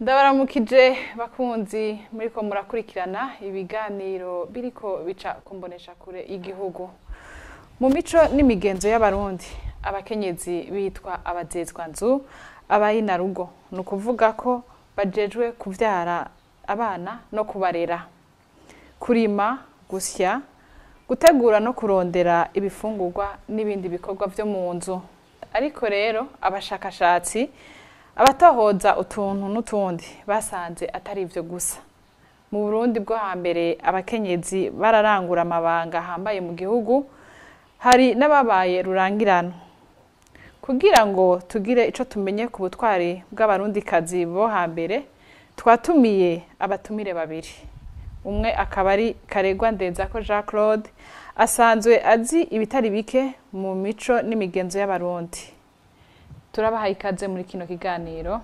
Ndabaramukije bakunzi muriko murakurikirana ibiganiro biriko bica kumbonesha kure y'igihugu. Mu mico n'imigenzo y'Abarundi, abakenyezi bitwa abazezwanzu, abayinarugo, ni ukuvuga ko bajejwe kuvyara abana no kubarera, kurima, gusya, gutegura no kurondera ibifungurwa n'ibindi bikorwa vyo mu nzu. Ariko rero abashakashatsi, abatohoza utuntu n'utundi, basanze atari ivyo gusa. Mu Burundi bwo hambere abakenyezi bararangura amabanga ahambaye mu gihugu, hari n'ababaye rurangirano. Kugira ngo tugire ico tumenye ku butwari bw'abarundikazi bo hambere, twatumiye abatumire babiri. Umwe akaba ari Karegwa Ndenzako Jean Claude, asanzwe azi ibitari bike mu mico n'imigenzo y'Abarundi. Turabahaye ikaze muri kino kiganiro.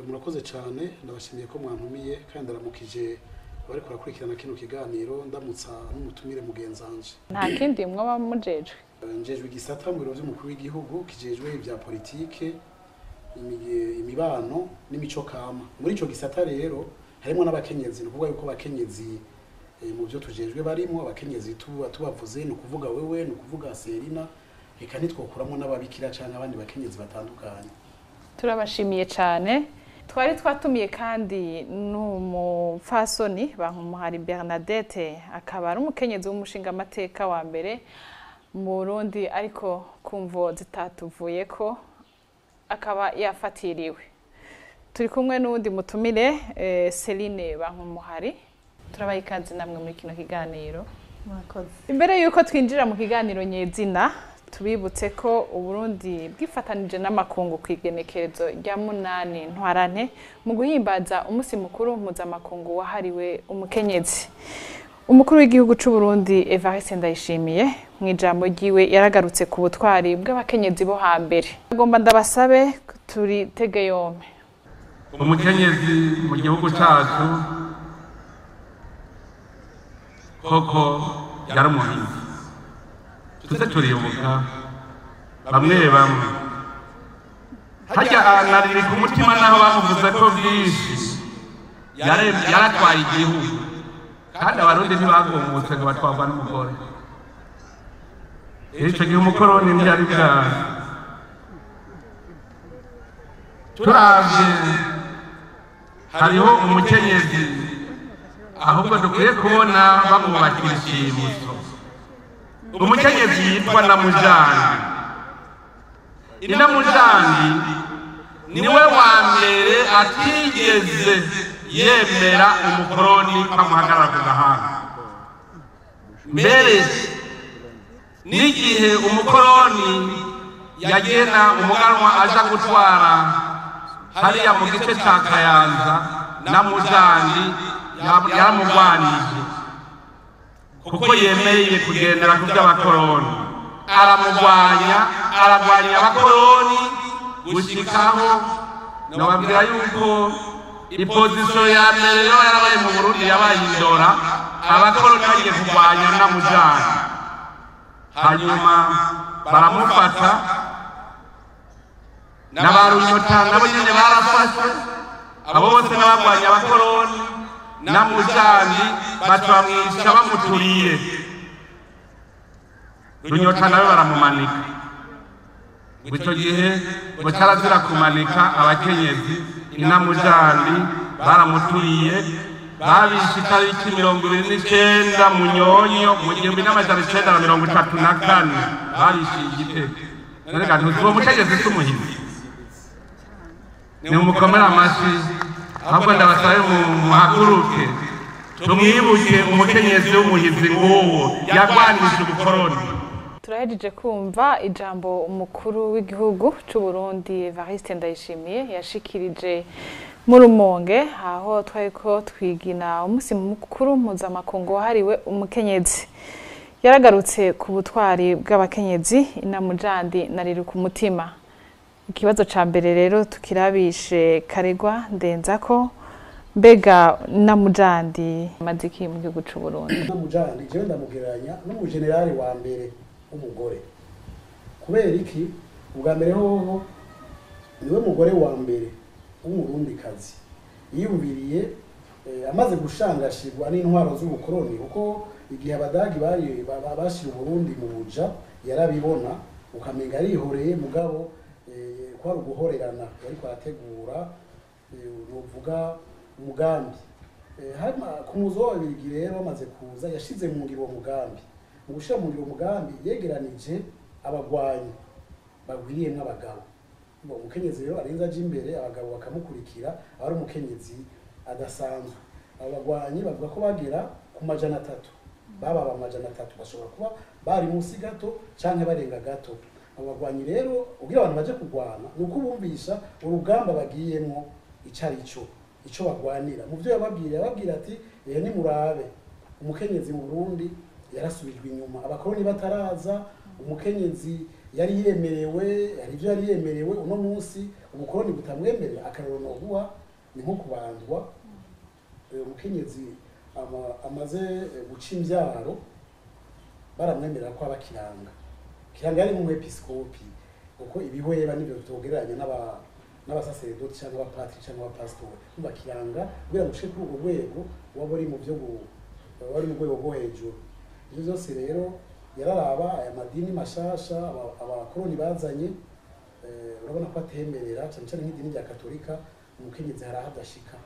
Murakoze cyane, ndabashimiye ko mwantumiye kandi ndaramukije abariko barakurikirana kino kiganiro, ndamutsa n'umutumire mugenzanje. Nta kindi mwoba mujejwe? Njejwe igisata mu biro vy'umukuru w'igihugu kijejwe ivya politike, imibano n'imico kama. Muri ico gisata rero harimwo n'abakenyezi, ni ukuvuga yuko abakenyezi mu vyo tujejwe barimwo. Abakenyezi tuba tubavuze, ni ukuvuga wewe, ni ukuvuga Serina, reka ntitwokuramwo n'ababikira canke abandi bakenyezi batandukanye. Turabashimiye cyane. Twari twatumiye kandi n'umupfasoni Bankumuhari Bernadette, akaba ari umukenyezi w'umushingamateka wa mbere mu Burundi, ariko kumvo zitatuvuyeko akaba yafatiriwe. Turi kumwe n'uwundi mutumire, Celine Bankumuhari. Turabaha ikaze namwe muri kino kiganiro. Murakoze. Imbere yuko twinjira mu kiganiro nyezina, tubibutse ko Uburundi bwifatanije n'amakungu kw'igenekerezo rya 8 Ntwarante mu guhimbaza umunsi mukuru mpuzamakungu wahariwe umukenyezi. Umukuru w'igihugu c'u Burundi Evariste Ndayishimiye mu ijambo ryiwe yaragarutse ku butwari bw'abakenyezi bo hambere. Agomba ndabasabe turitege yompe. Umukenyezi mu gihugu cacu koko yari umuhinzi. Tuze turibuka bamwe bamwe harya nariri ku mutima, naho bamuvuze ko byinshi, yaratwaye igihugu kandi Abarundi ntibagumutse ngo batwarwa n'umugore. Ico gihe umukoroni ntiyari bwawe. Turavye hariho umukenyezi ahubwo dukwiye kubona bamwubakira ishimutso, umukenyezi yitwa Namujandi. Inamujandi niwe wa mbere atigeze yemera umukoroni amuhagarara ku gahanga. Mbere n'igihe umukoroni yagena umuganwa aja gutwara hariya mu gice ca Kayanza, Namujandi yaramugwanije kuko yemeye kugendera ku by'abakoroni. Aramugwanya, aragwanya abakoroni gushikaho nababwira yuko ipozisiyo ya mbere yo yarabaye mu Burundi yabaye indora, abakoroni bagiye kurwanya Namujandi, hanyuma baramufata na ba Runyota nabo nyene barafashwe, abo bose n'abagwanya abakoroni. Namujandi bacamwisha bamuturiye, Runyota nawe baramumanika. Ico gihe ngo carazira kumanika abakenyezi, Inamujandi baramuturiye, babishe itariki 29 Munyonyo mu 1934, babishe Igitega. None ntuzi uwo mukenyezi si umuhizi? Nimukomere amashi, ahubwo ndabasabe muhaguruke tumwibuke umukenyezi w'umuhizi nguwo yagwanije ubukoroni. Turahejeje kumva ijambo umukuru w'igihugu c'u Burundi Evariste Ndayishimiye yashikirije mu Rumonge, aho twariko twigina umunsi mukuru mpuzamakungu wahariwe umukenyezi. Yaragarutse ku butwari bw'abakenyezi, Inamujandi nariri ku mutima. Ikibazo ca mbere rero tukirabishe Karegwa Ndenzako, mbega Namujandi amaze iki mu gihugu c'u Burundi? Namujandi jewe ndamugereranya n'umujenerali wa mbere w'umugore. Kubera iki? Ubwa mbere hoho niwe mugore wa mbere w'umurundikazi Yiyumviriye amaze gushangashirwa n'intwaro z'ubukoroni, kuko igihe abadagi bari bashira Uburundi mu buja yarabibona, ukamenga arihoreye, mugabo kwari uguhorerana, yariko arategura novuga umugambi. Hanyuma ku muzo w'Ababirigi rero bamaze kuza, yashize mu ngiro uwo mugambi. Mu gushira mu ngiro uwo mugambi, yegeranije abagwanyi bagwiriyemwo abagabo. Ngo umukenyezi rero arinze aja imbere, abagabo bakamukurikira, aba ari umukenyezi adasanzwe. Abo bagwanyi bavuga ko bagera ku 300, baba 300, bashobora kuba bari munsi gato canke barenga gato. Abo bagwanyi rero, kugira abantu baje kurwana, ni uko bumvisha urugamba bagiyemwo ico ari cyo, ico bagwanira. Mu byo yababwira, yababwira ati: "Ehe, nimurabe, umukenyezi mu Burundi yarasubijwe inyuma. Abakoroni bataraza, umukenyezi yari yemerewe, hari ibyo yari yemerewe, uno munsi ubukoroni butamwemerera." Akarorero noguha ni nko kubandwa. Umukenyezi amaze guca imbyaro baramwemerera ko aba kiranga. Kiranga yari nk'umwepiskopi, kuko ibihweba nibyo bitogereranya n'abasaseredoti cyangwa abapatiri cyangwa abapasitori. Umva, kiranga kugira ngo ushike kuri urwo rwego, waba uri mu byo wari mu rwego rwo hejuru. Ibyo byose rero yararaba aya madini mashasha abakoroni bazanye, urabona ko atemerera cyane cyane nk'idini rya Katolika. Umukenyezi hari aho adashika,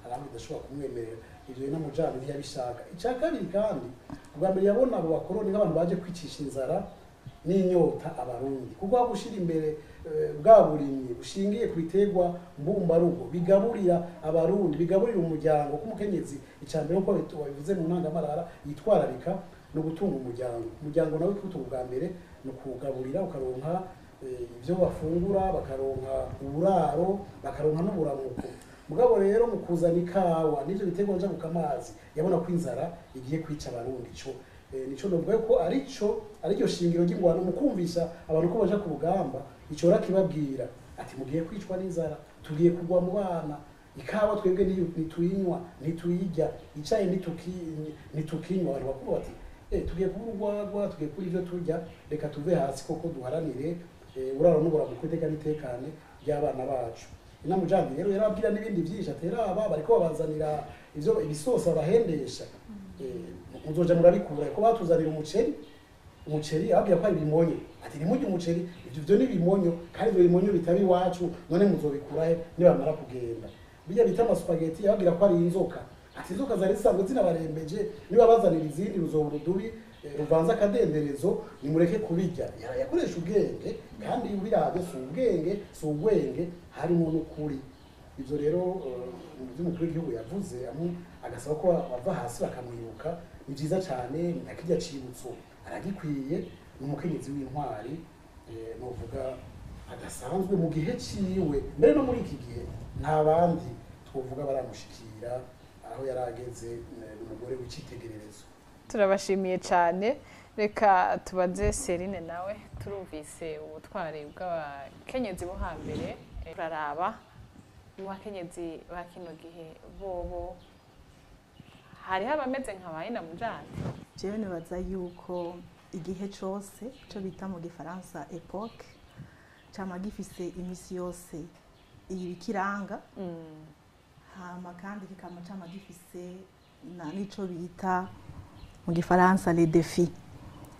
hari aho bidashobora kumwemerera. Ibyo n'amujana ntiyabishaka. Icya kabiri kandi, ubwa mbere yabona abo bakoroni nk'abantu baje kwicisha inzara n'inyota Abarundi, kuko aho gushyira imbere bwa burimyi bushingiye ku biterwa mbumbarugo bigaburira Abarundi, bigaburira umuryango, ko umukenyezi icya mbere, nk'uko wabivuze mu ntangamarara, yitwararika no gutunga umuryango. Umuryango nawe kuwutunga ubwa mbere ni ukuwugaburira, ukaronka ibyo bafungura, bakaronka uburaro, bakaronka n'uburamuko. Mugabo rero mu kuzana ikawa n'ibyo biterwa njabukamazi, yabona ko inzara igiye kwica Abarundi. Ico nico novuga ko arico ariryo shingiro ry'ingwano. Mu kumvisha abantu ko baja ku rugamba, ico rakibabwira ati: "Mugiye kwicwa n'inzara, tugiye kugwa mu bana. Ikawa twebwe ntituyinywa, ntituyirya, icayi ntitukinywa." Abantu bakuru bati: "Tugiye kubura urwagwa, tugiye kubura ivyo turya, reka tuve hasi koko duharanire uraro n'uburamuko, iteka n'itekane ry'abana bacu." Inamujandi rero yarababwira n'ibindi byinshi, atera aba bariko babazanira ivyo ibisosa bahendesha, muzoja murabikura ko batuzanira umuceri. Umuceri ababwira ko ari ibimonyo, ati: "Nimurye umuceri, ivyo vyo ni ibimonyo, kandi ivyo bimonyo bitaba iwacu, none muzobikura he nibamara kugenda?" Bijya bita amasupageti, yababwira ko ari inzoka, ati: "Inzoka zari zisanzwe zinabarembeje, niba bazanira izindi ruzoba urudubi ruvanze akadenderezo, nimureke kubirya." Yakoresha ubwenge, kandi ubiravye si ubwenge, si ubwenge, harimo n'ukuri. Ivyo rero mu vy'umukuru w'igihugu yavuze, agasaba ko bava hasi bakamwibuka, ni vyiza cane. Na kirya cibutso aragikwiye. Ni umukenyezi w'intwari, novuga adasanzwe mu gihe ciwe, mbere no muri iki gihe nta bandi twovuga baramushikira aho yari ageze. Ni umugore w'icitegererezo. Turabashimiye cyane. Reka tubaze Serine nawe. Turumvise ubutwari bw'abakenyezi bo hambere, turaraba mu bakenyezi ba kino gihe, bobo hariho abameze nka ba Inamujandi? Jewe nibaza yuko igihe cose, ico bita mu gifaransa époque, cama gifise imisi yose ibikiranga, hama kandi kikama cama gifise na nico bita mu gifaransa les défis.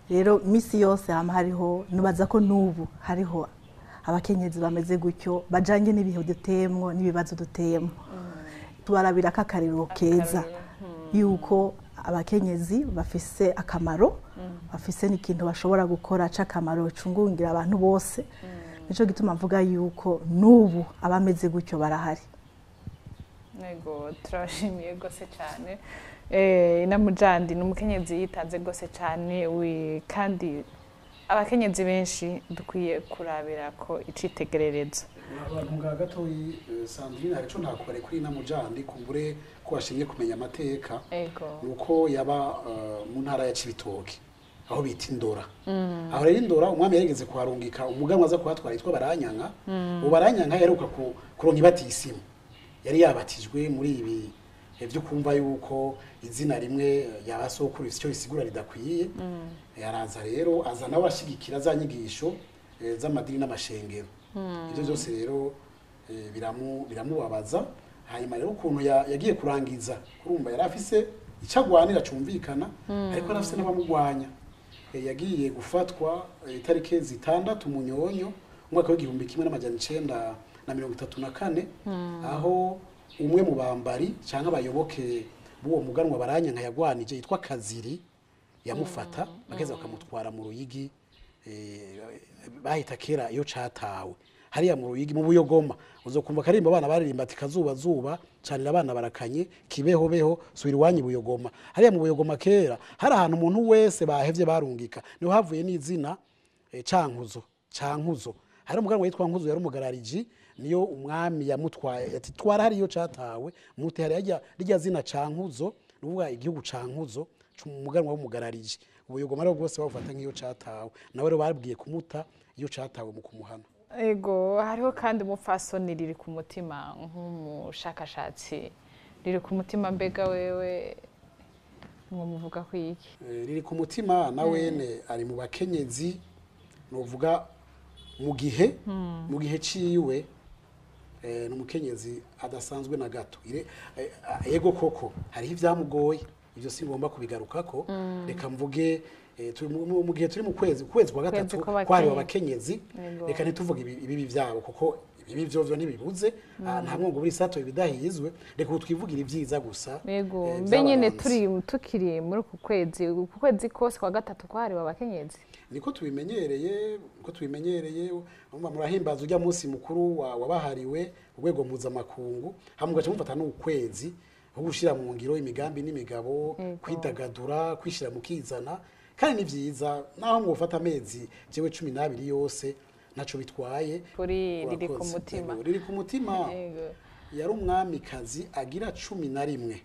Rero misi yose hama hariho, nibaza ko n'ubu hariho abakenyezi bameze gutyo, bajanye n'ibihe duteyemwo n'ibibazo duteyemwo. Tubarabira ko akarero keza yuko abakenyezi bafise akamaro, bafise n'ikintu bashobora gukora c'akamaro cungungira abantu bose. Nico gituma mvuga yuko n'ubu abameze gutyo barahari. Ego, turabashimiye rwose cyane. Inamujandi ni umukenyezi yitanze rwose cyane, kandi abakenyezi benshi dukwiye kurabira ko icitegererezo. Abantu nga gatoyi, Sandrine, hari ico ntakubare kuri Inamujandi, kumbure ko washimye kumenya amateka. Nuko yaba mu ntara ya Cibitoke, aho bita Indora. Aho rero Indora, umwami yarigeze kuharungika umuganwa aza kuhatwara yitwa Baranyanka. Uwo Baranyanka yaheruka kuronka ibatisimu, yari yabatijwe muri ibi byo kumva yuko izina rimwe yaba sokuru icyo risigura ridakwiye. Araza rero, aza nawe ashigikira za nyigisho z'amadini n'amashengero. Ibyo byose rero biramubabaza. Hanyuma rero ukuntu yagiye kurangiza, kurumva yari afise icyo agwanira cumvikana, ariko yari afise n'abamugwanya. Yagiye gufatwa itariki 6 Munyonyo umwaka w'1934, aho umwe mu bambari cyangwa abayoboke b'uwo muganwa Baranyanka yagwanije yitwa Kaziri yamufata, bageze bakamutwara mu Ruyigi, bahita kera iyo catawe hariya mu Ruyigi mu Buyogoma. Uzokumva karimba abana baririmba ati kazuba zuba canira abana barakanye, kibeho beho subira iwanyu Buyogoma. Hariya mu Buyogoma kera hari ahantu umuntu wese bahevye barungika, niho havuye n'izina Cankuzo. Cankuzo hari umuganwa yitwa Nkuzo yari umugarariji, niyo umwami yamutwaye ati twara hariyo catawe mute hariya rijya zina Cankuzo, nuvuga igihugu Cankuzo umuganwa w'umugarariji. Ubuyogoma rero bwose bawufata nk'iyo catawe, nawe rero babwiye kumuta iyo catawe mu kumuhana. Ego, hariho kandi umupfasoni riri ku mutima nk'umushakashatsi, riri ku mutima mbega wewe ngo muvuga ko iki? Riri ku mutima na wene ari mu bakenyezi, novuga mu gihe mu gihe ciwe, n'umukenyezi adasanzwe na gato. Ego koko hariho ivyamugoye, ivyo singomba kubigarukako. Reka mvuge mu gihe turi mu kwezi kwa gatatu kwari abakenyezi, reka ntituvuge ibibi vyabo kuko ibibi vyovyo ntibibuze, nta mwongo buri sato ibidahizwe, reka twivugira ivyiza gusa. Yego, mbe nyene tukiri muri ku kwezi kose kwa gatatu kwari abakenyezi, niko tubimenyereye, umva murahimbaza ujya munsi mukuru wabahariwe urwego mpuzamakungu, hamwe ugaca mufata n'ukwezi ho gushira mu ngiro imigambi n'imigabo, kwidagadura, kwishira mu kizana, kandi ni vyiza naho mwofata amezi jewe 12 yose naco bitwaye. Kuri riri ku mutima, riri ku mutima. Yari umwamikazi agira 11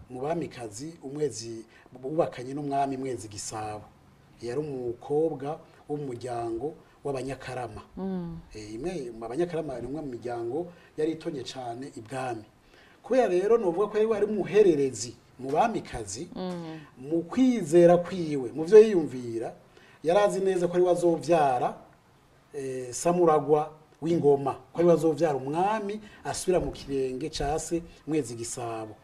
mu bamikazi umwezi bubakanye n'umwami Mwezi Gisabo. Yari umukobwa w'umuryango w'abanyakarama. Imwe mu banyakarama ni umwe mu miryango yari itonye cyane ibwami. Kubera rero novuga ko yari umuhererezi mu bamikazi, mu kwizera kwiwe mu byo yiyumvira yarazi neza ko ari wazovyara Samuragwa w'ingoma, ko ari wazovyara umwami asubira mu kirenge case Mwezi Gisabo.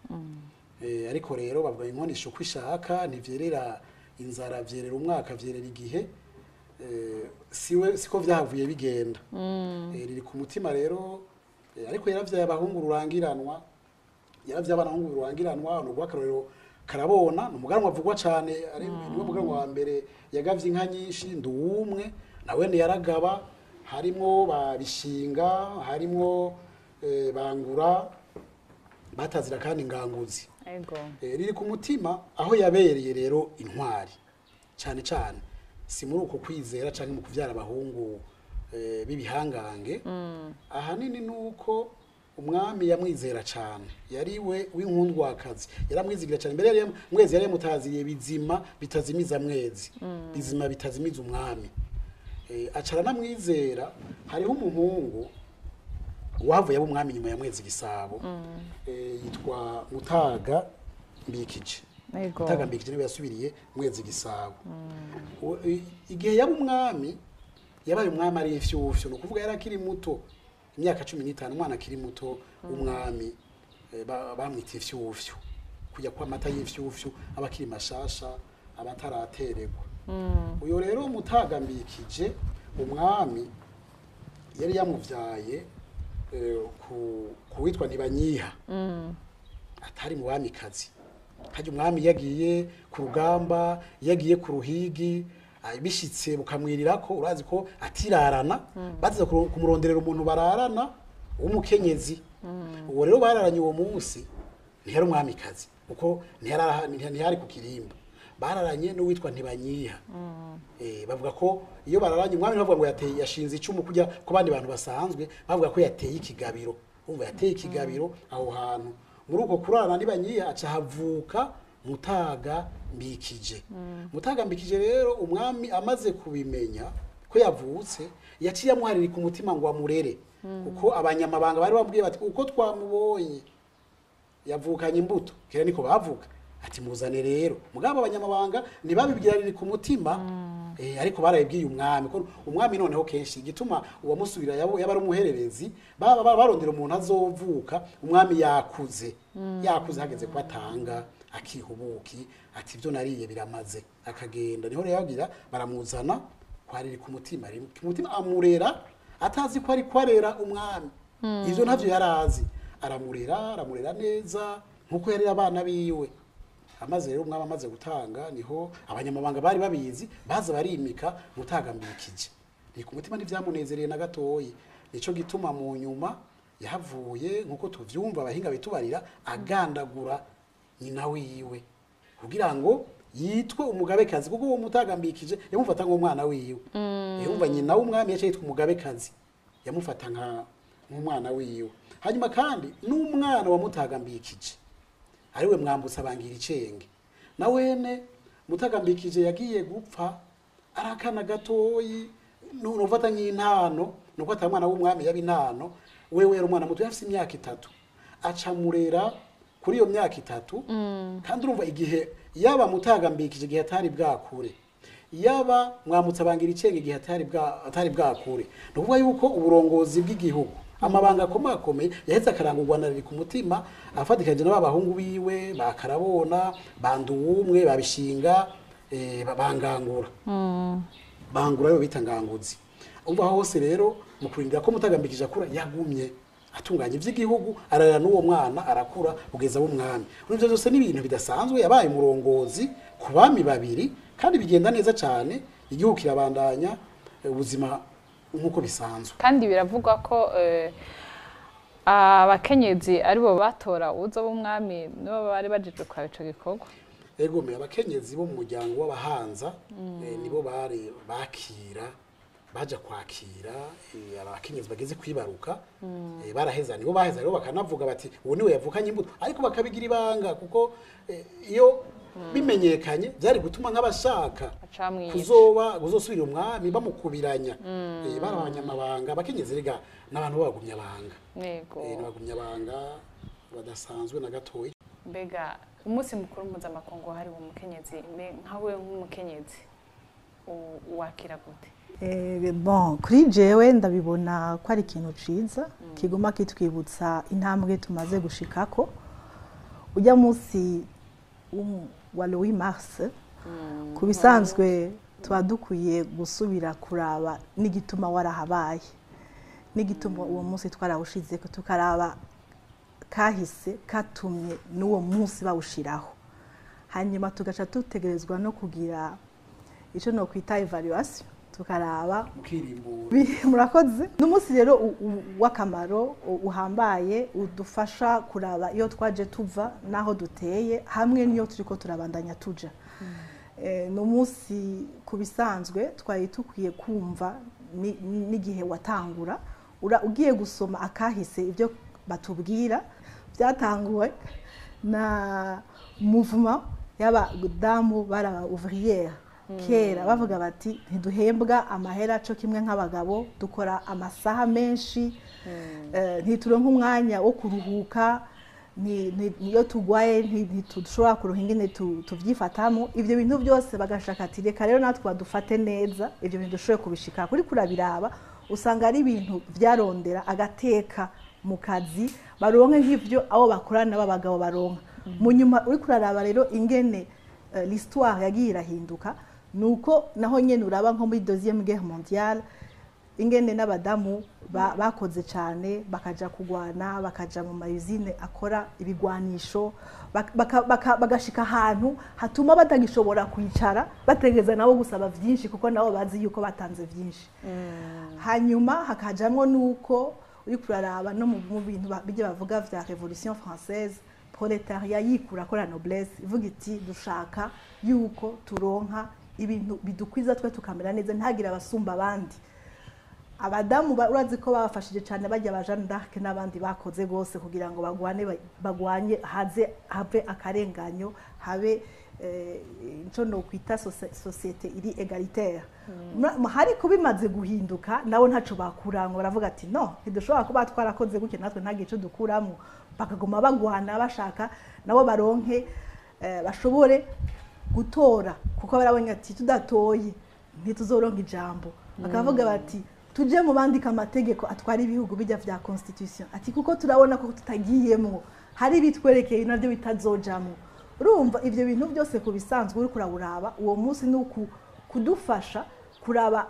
Ariko rero bavuga inkonisho kwishaka ntivyerera inzara, vyerera umwaka, vyerera igihe. Siwe siko vyahavuye bigenda. Riri ku mutima rero, ariko yaravyaye abahungu rurangiranwa, yaravyaye abahungu rurangiranwa. No gwakarorero karabona ni umuganwa avugwa cyane, ari niwe muganwa wa mbere yagavye inka nyinshi, nduwumwe nawe yaragaba, harimo babishinga, harimo bangura batazira kandi nganguzi. Ego, riri ku mutima aho yabereye rero intwari cyane cyane, si muri uko kwizera cyangwa mu kuvyara abahungu b'ibihangange. Ahanini nuko umwami yamwizera cyane, yari we w'inkundwakazi, yaramwizigira cyane. Mbere yari Mwezi yari mutaziye bizima bitazimiza Mwezi, bizima bitazimiza umwami. Acara namwizera. Hariho umuhungu wavuye abo umwami nyuma ya Mwezi Gisabo, yitwa Mutaga Mbikije. Mutaga Mbikije niwe yasubiriye Mwezi Gisabo. Igihe yaba umwami, yabaye umwami ari ifyufyo, no kuvuga yari akiri muto, imyaka 15, umwana akiri muto umwami bamwita ifyufyo, kujya kwa mata y'ifyufyo aba akiri mashasha, abataratererwa. Uyo rero Mutaga Mbikije umwami yari yamuvyaye ku witwa Ntibanyiha, atari mu bamikazi. Hajya umwami yagiye ku rugamba, yagiye ku ruhigi, bishitse bukamwirirako, urazi ko atirarana, baziza kumuronderera umuntu bararana w'umukenyezi. Uwo rero bararanye uwo munsi ntiyari umwamikazi, kuko ntiyari ku kirimba, bararanye n'uwitwa Ntibanyiha. Bavuga ko iyo bararanye umwami bavuga ngo yateye, yashinze icumu kujya ku bandi bantu basanzwe, bavuga ko yateye ikigabiro. Umva yateye ikigabiro aho hantu. Muri uko kurarana Ntibanyiha aca havuka Mutaga Mbikije. Mutaga Mbikije rero umwami amaze kubimenya ko yavutse, yaciye amuharira ku mutima ngo amurere, kuko abanyamabanga bari bambwiye bati uko twamubonye yavukanye imbuto, kera niko bavuga, ati muzane rero. Mugabo abanyamabanga ntibabibwira riri ku mutima, Ariko barabibwiye umwami ko umwami noneho kenshi igituma uwamusubira yaba ari umuhererezi, baba barondera umuntu azovuka umwami yakuze, yakuze hageze ko atanga akihubuki ati ibyo nariye biramaze, akagenda. Niho rero yagira baramuzana kwariri ku mutima, ku mutima amurera atazi ko ari kwarera umwami, ivyo ntavyo yarazi, aramurera neza nkuko yarera abana biwe. Amaze rero umwami amaze gutanga, niho abanyamabanga bari babizi baza barimika Mutagambikije. Ni ku mutima ntivyamunezereye na gatoyi, nico gituma mu nyuma yahavuye nkuko tuvyumva abahinga bitubarira agandagura nyina wiwe kugira ngo yitwe umugabekazi, kuko uwo Mutagambikije yamufata nk'umwana wiwe. Yumva nyina w'umwami yaciye yitwa umugabekazi, yamufata nk'umwana wiwe. Hanyuma kandi n'umwana wa Mutagambikije ariwe Mwambutsa Bangira Icenge, na wene Mutagambikije yagiye gupfa ari akana gatoyi, nufata nk'intano, nuko atari umwana w'umwami yaba intano, wewe yari umwana muto yafise imyaka 3, acamurera kuri iyo myaka 3. Kandi urumva igihe yaba Mutagambikije igihe atari bwakure, yaba Mwambutsa Bangira Icenge igihe atari bwakure, ni ukuvuga yuko uburongozi bw'igihugu amabanga akomakomeye yaheze akarangurwa na ku mutima afatikanyije n'abahungu biwe bakarabona banduwumwe babishinga, bangangura bangura yo bita nganguzi. Umva hose rero mu kurindira ko Mutagambikije akura, yagumye atunganya ivy'igihugu, ararera n'uwo mwana arakura kugeza w'umwami. Urumva byose ni ibintu bidasanzwe, yabaye umurongozi ku bami babiri kandi bigenda neza cyane, igihugu kirabandanya ubuzima nkuko bisanzwe. Kandi biravugwa ko abakenyezi aribo batora uzo b'umwami, nibo bari bajejwe kwa ico gikorwa. Ego me abakenyezi bo mu muryango w'abahanza nibo bari bakira, baja kwakira abakenyezi bageze kwibaruka, baraheza, nibo baheza rero bakanavuga bati uwo niwe yavukanye imbuto, ariko bakabigira ibanga kuko iyo bimenyekanye byari gutuma nk'abashaka kuzoba kuzosubira umwami bamukubiranya. Bari abanyamabanga abakenyezi rega n'abantu babagumya banga. Yego, n'abagumya banga badasanzwe na gatoyi. Mbega umunsi mukuru mpuzamakungu wahariwe umukenyezi, nkawe nk'umukenyezi wakira gute? Bon, kuri jewe ndabibona ko ari ikintu ciza kiguma kitwibutsa intambwe tumaze gushikako. Ujya munsi wa le 8 mars, ku bisanzwe tuba dukwiye gusubira kuraba n'igituma warahabaye, n'igituma uwo munsi twarawushizeko, tukaraba kahise katumye n'uwo munsi bawushiraho, hanyuma tugaca dutegerezwa no kugira ico no kwita evaluation, tukaraba murakoze. N'umunsi rero w'akamaro uhambaye udufasha kuraba iyo twaje tuva naho duteye hamwe n'iyo turiko turabandanya tuja. N'umunsi ku bisanzwe twari tukwiye kumva n'igihe watangura, ugiye gusoma akahise ibyo batubwira byatanguwe na mouvement y'abadamu bara ouvrière kera, bavuga bati ntiduhembwa amahera co kimwe nk'abagabo, dukora amasaha menshi, ntituronka umwanya wo kuruhuka, niyo tugwaye ntitushobora kuronka ingene tuvyifatamo. Ivyo bintu byose bagashaka ati reka rero natwe badufate neza, ivyo bintu dushoboye kubishika. Kuri kurabiraba usanga ari ibintu vyarondera agateka mu kazi, baronke nk'ivyo abo bakorana b'abagabo baronka. Mu nyuma uri kuraraba rero ingene l'histoire yagiye irahinduka, nuko naho nyene uraba nko muri deuxième guerre mondiale ingene n'abadamu bakoze cyane, bakaja kugwana, bakaja mu mayuzine akora ibigwanisho, bagashika ahantu hatuma batagishobora kwicara, bategereza nabo gusaba vyinshi kuko nabo bazi yuko batanze vyinshi. Hanyuma hakajamwo nuko uri kuraraba no mu bintu bijye bavuga vya Révolution française, proletariat yikura ko la noblesse ivuga iti dushaka yuko turonka ibintu bidukwiza twe tukamera neza, ntagira abasumba abandi. Abadamu urazi ko babafashije cyane bajya ba Jeanne d'Arc n'abandi bakoze gose kugira ngo bagwanye haze have akarenganyo, habe ico no kwita société iri égalitaire. Hari kubimaze guhinduka nabo ntaco bakurango, baravuga ati no ntidushobora kuba twarakoze gutya natwe ntagiye ico dukuramo, bakaguma bagwana bashaka nabo baronke bashobore gutora, kuko barabonye ati tudatoye Ntituzoronka ijambo. Bakavuga bati tuje mu bandika amategeko atwara ibihugu bijya vya constitution, ati kuko turabona ko tutagiyemwo hari bitwerekeye navyo bitazojamwo. Urumva ivyo bintu byose ku bisanzwe uri kurabura uwo munsi ni kudufasha kuraba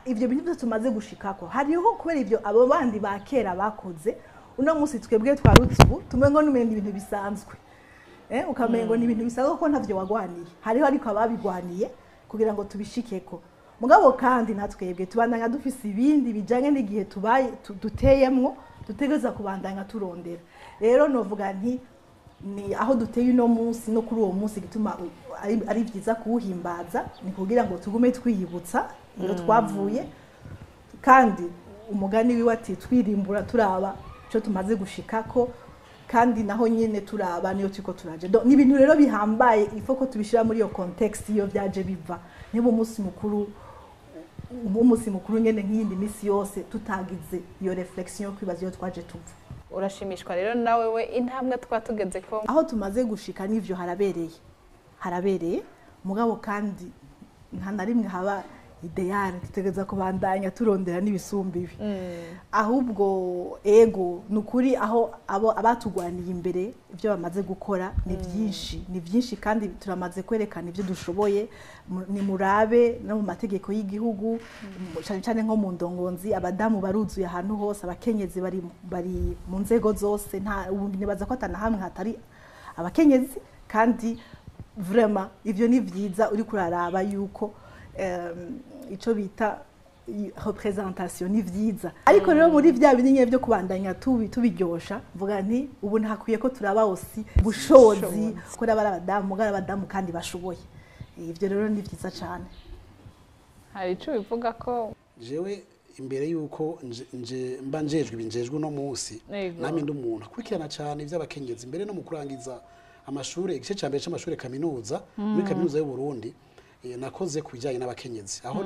ivyo bintu byose tumaze gushikako. Hariho kubera ivyo abo bandi ba kera bakoze, uno munsi twebwe twarutse ubu tumengo n'umenga ibintu bisanzwe, ukamengo ni ibintu bisanzwe kuko ntavyo wagwaniye. Hariho ariko ababigwaniye kugira ngo tubishikeko. Mugabo kandi natwebwe tubandanya dufise ibindi bijanye n'igihe tubaye duteyemwo, dutegereza kubandanya turondera. Rero novuga nti ni aho duteye uno munsi no kuri uwo munsi gituma ari vyiza kuwuhimbaza, ni kugira ngo tugume twiyibutsa iyo twavuye, kandi umugani wiwe ati twirimbura turaba ico tumaze gushikako, kandi naho nyene turaba niyo turiko turaje. Ni ibintu rero bihambaye, ifo ko tubishira muri iyo context iyo vyaje biva. Niba umunsi mukuru nyene nk'iyindi misi yose tutagize iyo reflexion kwibaza iyo twaje tuva. Urashimishwa rero nawe we intambwe twatugeze ko aho tumaze gushika n'ivyo harabereye mugabo kandi nta na rimwe haba ideal, tutegereza kubandanya turondera n'ibisumba ibi. Ahubwo ego nukuri aho abo abatugwaniye imbere ibyo bamaze gukora ni byinshi, ni byinshi kandi turamaze kwerekana ibyo dushoboye. Ni murabe no mu mategeko y'igihugu, cyane cyane nko mu ndongonzi abadamu baruzuye ahantu hose, abakenyezi bari mu nzego zose, nta nibaza ko atana hamwe hatari abakenyezi. Kandi vraiment ivyo ni vyiza uri kuraraba yuko ico bita representation ni vyiza. Ariko rero muri vya binye byo kubandanya tubiryosha, mvuga nti ubu ntakwiye ko turaba osi bushobozi ko abari abadamu mugara abadamu kandi bashoboye. Ivyo rero ni vyiza cyane. Hari ico bivuga ko jewe imbere yuko nje mba njejwe ibinjejwe no munsi nami ndi umuntu akurikirana cyane ivy'abakenyezi mbere no mu kurangiza amashure, igice ca mbere c'amashure kaminuza muri kaminuza y'u Burundi nakoze kubijanye n'abakenyezi, aho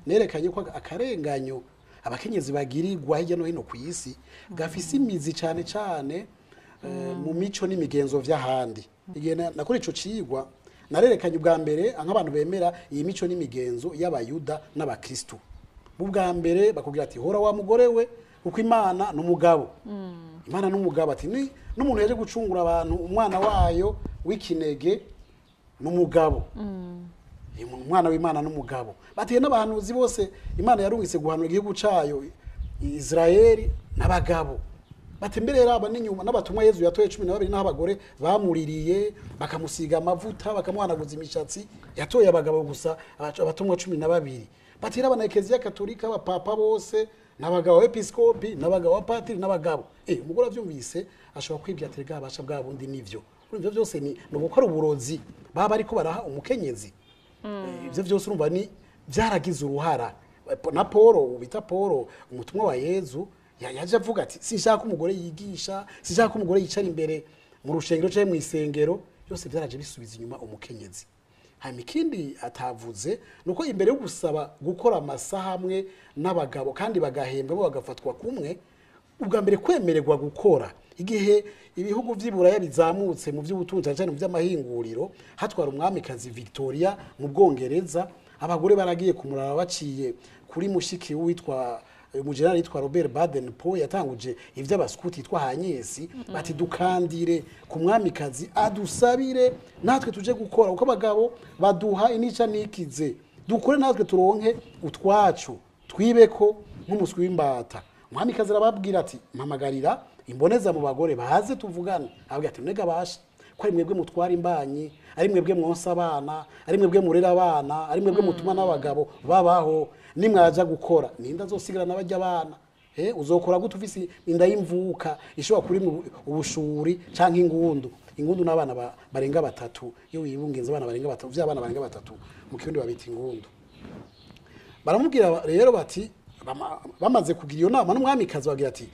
nerekanye ko akarenganyo abakenyezi bagirirwa hirya no hino ku isi gafise imizi cyane cyane mu mico n'imigenzo vy'ahandi. Igihe nakora ico cigwa narerekanye ubwa mbere nk'abantu bemera iyi mico n'imigenzo y'abayuda n'abakristo. Ubwa mbere bakubwira ati hora wa mugore we uko Imana n'umugabo. Imana n'umugabo ati ni n'umuntu yaje gucungura abantu umwana wayo w'ikinege n'umugabo. Umwana w'Imana n'umugabo. Batiye n'abahanuzi bose Imana yarungitse guhanura igihugu cayo Israeli n'abagabo. Batembere raba n'inyuma n'abatumwa Yezu yatoye 12 naho abagore bamuririye bakamusiga amavuta bakamuhanaguza imishatsi, yatoye abagabo gusa abatumwa 12. Batira abana Eklezia Katolika abapapa bose n'abagabo episkopi n'abagabo apatiri n'abagabo. Umugore avyumvise ashobora kwibya terega abasha bwa bundi nivyo. Urumva byose ni gukora uburozi baba ariko baraha umukenyezi. Ivyo byose urumva ni byaragize uruhara. Na Paul ubita Paul umutumwa wa Yezu yaje avuga ati sinshaka umugore yigisha, sinshaka umugore yicara imbere mu rushengero cyangwa mu isengero, byose byaraje bisubiza inyuma umukenyezi. Hanyuma ikindi atavuze nuko imbere yo gusaba gukora amasaha amwe n'abagabo kandi bagahembwa bo bagafatwa kumwe, ubwa mbere kwemererwa gukora igihe ibihugu vy'iburaya bizamutse mu by'ubutunzi cyane mu by'amahinguriro, hatwara umwamikazi Victoria mu Bwongereza, abagore baragiye kumuraba baciye kuri mushiki witwa umujenerali yitwa Robert Baden Powell yatanguje ivy'abaskuti yitwa Hanyesi, bati dukandire ku mwamikazi adusabire natwe tuje gukora uko abagabo baduha inica nikize, dukore natwe turonke utwacu twibeko nk'umuswi w'imbata. Umwamikazi arababwira ati mpamagarira imboneza mu bagore baze tuvugane. Ababwira ati nega basha ko ari mwebwe mutwara imbanyi, ari mwebwe mwonsa abana, ari mwebwe murera abana, ari mwebwe mutuma n'abagabo babaho, nimwaja gukora ninda azosigara n'abajya abana. Uzokora gute ufise inda y'imvuka ishobora kuri ubushuri canke ingundu? Ingundu n'abana barenga batatu, iyo wibungenza abana barenga batatu, vy'abana barenga batatu mu kirundi babita ingundu. Baramubwira rero bati bamaze kugira iyo nama n'umwamikazi bagira ati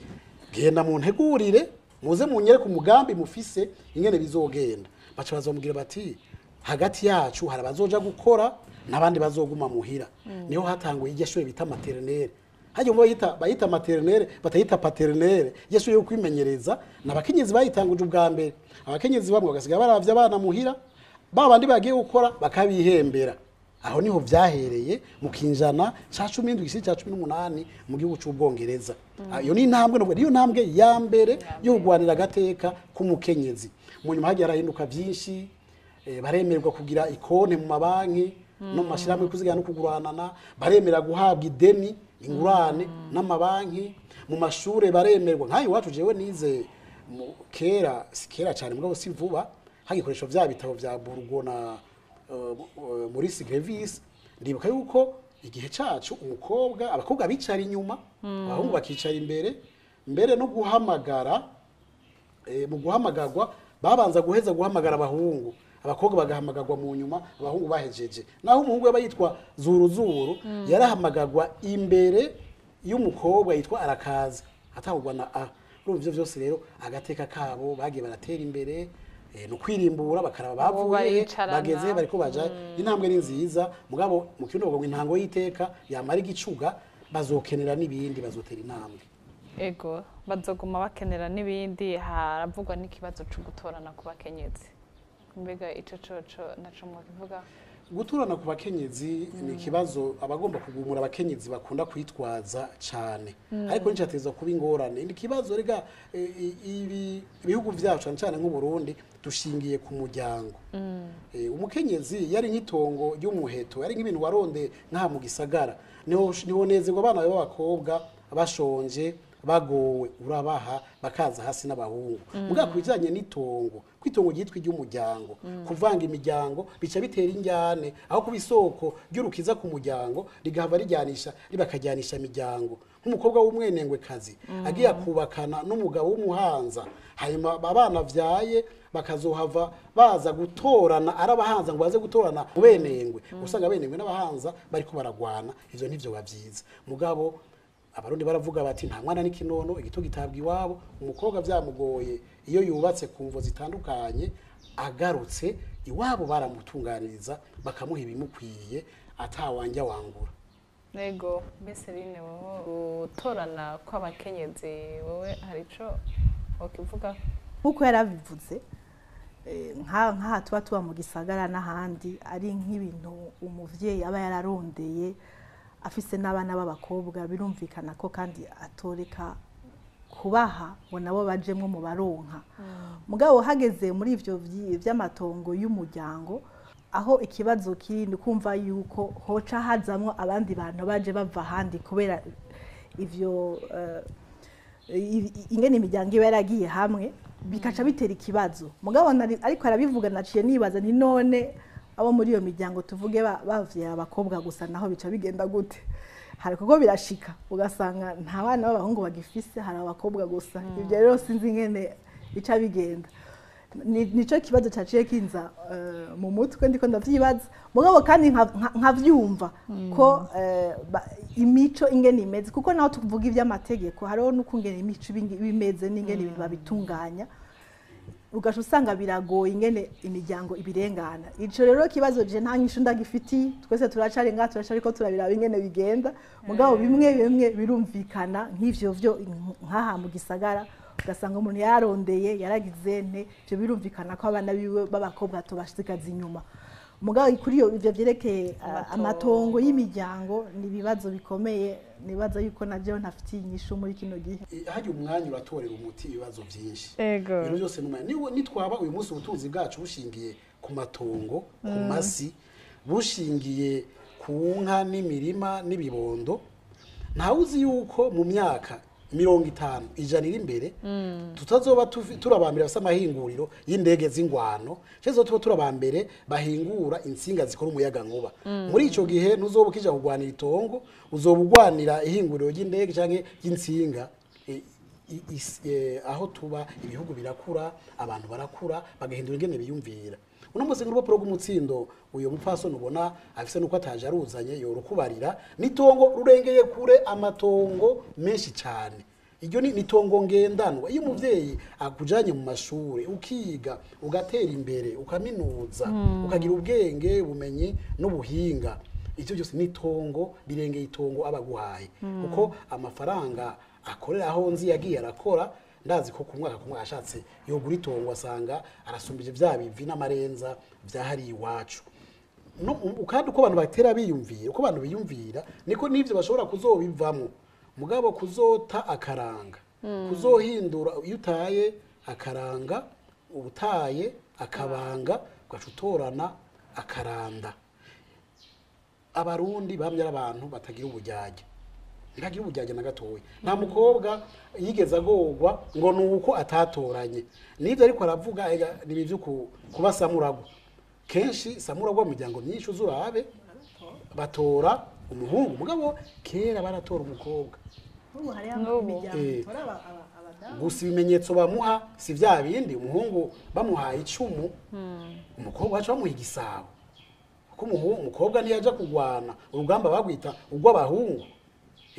genda mu ntegurire muze munyere ku mugambi mufise ingene bizogenda. Baca bazomubwira bati hagati yacu hari abazoja gukora nabandi bazoguma muhira. Niho hatanguye iryo shure bita maternelle. Hajye umva bayita maternelle batayita paternelle, iryo shure yo kwimenyereza nabakenyezi bayitanguje ubwa mbere. Abakenyezi bamwe bagasiga baravye abana muhira, babandi bagiye gukora bakabihembera. Aho niho vyahereye mu kinjana ca 17 gishira ca 18 mu gihugu c'Ubwongereza. Iyo ni intambwe, nubwo niyo ntambwe ya mbere yo kugwanira agateka k'umukenyezi. Mu nyuma hagiye harahinduka vyinshi, baremerwa kugira ikonte mu mabanki no mu mashirahamwe yo kuzigama no kuguranana, baremera guhabwa ideni ingurane n'amabanki, mu mashure baremerwa. Nk'aha iwacu jewe nize kera, si kera cyane mugabo si vuba, hagikoresho vya bitabo vya Burgo na Maurice Grevis. Ndibuka yuko igihe cacu umukobwa, abakobwa bicara inyuma, abahungu bakicara imbere. Mbere no guhamagara, mu guhamagarwa babanza guheza guhamagara abahungu, abakobwa bagahamagarwa mu nyuma abahungu bahejeje. Naho umuhungu yaba yitwa Zuruzuru, yarahamagarwa imbere y'umukobwa yitwa Arakaza atangurwa na A. Urumva ivyo vyose rero agateka kabo bagiye baratera imbere, no kwirimbura bakaraba Ubu bavuye baricarana. bageze bariko baja. Intambwe ni nziza, mugabo mu kirundi bavuga ngo intango y'iteka yamara igicuga, bazokenera n'ibindi, bazotera intambwe. Ego, bazoguma bakenera n'ibindi. Haravugwa n'ikibazo co gutorana ku bakenyezi. Mbega ico coco naco mwakivuga? Guturana ku bakenyezi ni ikibazo abagomba kugumura abakenyezi bakunda kwitwaza cane, ariko nicateza kuba ingorane. Ni ikibazo rega, ibi ibihugu vyacu cane cane nk'u Burundi dushingiye ku muryango. Umukenyezi yari nk'itongo ry'umuheto, yari nk'ibintu waronde nk'aha mu gisagara, niho nezerwa abana bawe b'abakobwa bashonje bagowe, urabaha bakaza hasi n'abahungu. Mugabo ku bijanye n'itongo, kwitongo ryitwa iry'umuryango, kuvanga imiryango bica bitera injyane, aho kuba isoko ry'urukiza ku muryango rigahava rijyanisha, ribakajyanisha imiryango. Nk'umukobwa w'umwenengwekazi agiye akubakana n'umugabo w'umuhanza, hanyuma abana vyaye bakazohava baza gutorana ari abahanza ngo baze gutorana mu benengwe, usanga abenengwe n'abahanza bariko baragwana. Ivyo ntivyo bavyiza. Mugabo Abarundi baravuga bati nta mwana n'ikinono, igito gitabwa iwabo. Umukobwa vyamugoye iyo yubatse ku mvo zitandukanye, agarutse iwabo baramutunganiriza bakamuha ibimukwiye, atawanja wangura. Ego, mbese rine wowe gutorana kw'abakenyezi, wowe hari ico wokivuga? Nk'uko yarabivuze, nk'aha tuba mu gisagara n'ahandi, ari nk'ibintu umuvyeyi aba yararondeye afise n'abana b'abakobwa, birumvikana ko kandi atoreka kubaha ngo nabo bajemwo mu baronka. Mugabo hageze muri ivyo vy'amatongo y'umuryango, aho ikibazo kiri ni kumva yuko hoca hazamwo abandi bantu baje bava ahandi, kubera ivyo ingene imiryango iba yaragiye hamwe bikaca bitera ikibazo. Mugabo ariko arabivuga naciye nibaza nti none abo muri iyo miryango tuvuge bavyaye abakobwa gusa, naho bica bigenda gute? Hari kuko birashika ugasanga nta bana b'abahungu bagifise, hari abakobwa gusa. Ibyo rero sinzi ingene bica bigenda. Nico kibazo caciye kinza mu mutwe ndiko ndavyibaza. Mugabo kandi nkavyumva ko imico ingene imeze, kuko naho tuvuga ivy'amategeko hariho n'ukungene imico ibimeze n'ingene ibintu babitunganya, ugaca usanga biragoye ingene imiryango ibirengana. Ico rero kibazo je nta nyishu ndagifitiye, twese turacari ngaha turacariko turabiraba ingene bigenda. Mugabo bimwe bimwe birumvikana nk'ivyo vyo nk'aha mu gisagara ugasanga umuntu yararondeye yaragize nte, ivyo birumvikana ko abana biwe b'abakobwa tobashikaza inyuma. Mugabo kuri iyo ivyo vyerekeye amatongo y'imiryango ni ibibazo bikomeye, nibaza yuko navyo ntafitiye inyishu muri kino gihe. Harya umwanya uratorera umuti ibibazo vyinshi. Ego. Ibintu byose ni umwanya. Nitwaba uyu munsi ubutunzi bwacu bushingiye ku matongo, ku masi, bushingiye ku nka n'imirima n'ibibondo, ntawuzi yuko mu myaka 50 100 iri imbere tutazoba turabambere bafise amahinguriro y'indege z'ingwano, cyangwa tuba turabambere bahingura insinga zikora umuyaga nkuba. Muri ico gihe ntuzoba ukija kugwanira itongo, uzoba ugwanira ihinguriro ry'indege canke ry'insinga. Aho tuba ibihugu birakura, abantu barakura bagahindura ingene biyumvira. Uno munsi nk'urupapuro rw'umutsindo uyu mupfasoni ubona afise nuko ataje aruzanye yorukubarira, n'itongo rurengeye kure amatongo menshi cyane. Iryo ni itongo ngendanwa. Iyo umuvyeyi akujanye mu mashure ukiga ugatera imbere ukaminuza ukagira ubwenge, ubumenyi n'ubuhinga, ivyo byose ni itongo birengeye itongo abaguhaye, kuko amafaranga akorera aho nzi yagiye arakora, ndazi ko ku mwaka ashatse yogura itongo asanga arasumbije vya bivi n'amarenza vyahariye iwacu. No, kandi uko abantu batera biyumvira, uko abantu biyumvira, niko n'ivyo bashobora kuzobivamo. Mugabo kuzota akaranga, kuzohindura, iyo utaye akaranga ubutaye akabanga, ugaca utorana akaranda. Abarundi bamye ari abantu batagira ubujyajya, ntibagira ubujyajya na gatoya. Nta mukobwa yigeze agorwa ngo ni uko atatoranye n'ibyo, ariko aravuga ega, ni ibyo kuba samuragwa. Kenshi samuragwa mu miryango myinshi uzurabe batora umuhungu, mugabo kera baratora umukobwa. N'ubu hariho N'ubu. imiryango itora abadamu. Gusa ibimenyetso bamuha si bya bindi. Umuhungu bamuhaye icumu, umukobwa baca bamuha igisabo, kuko umukobwa niyo kugwana urugamba bagwita urw'abahungu.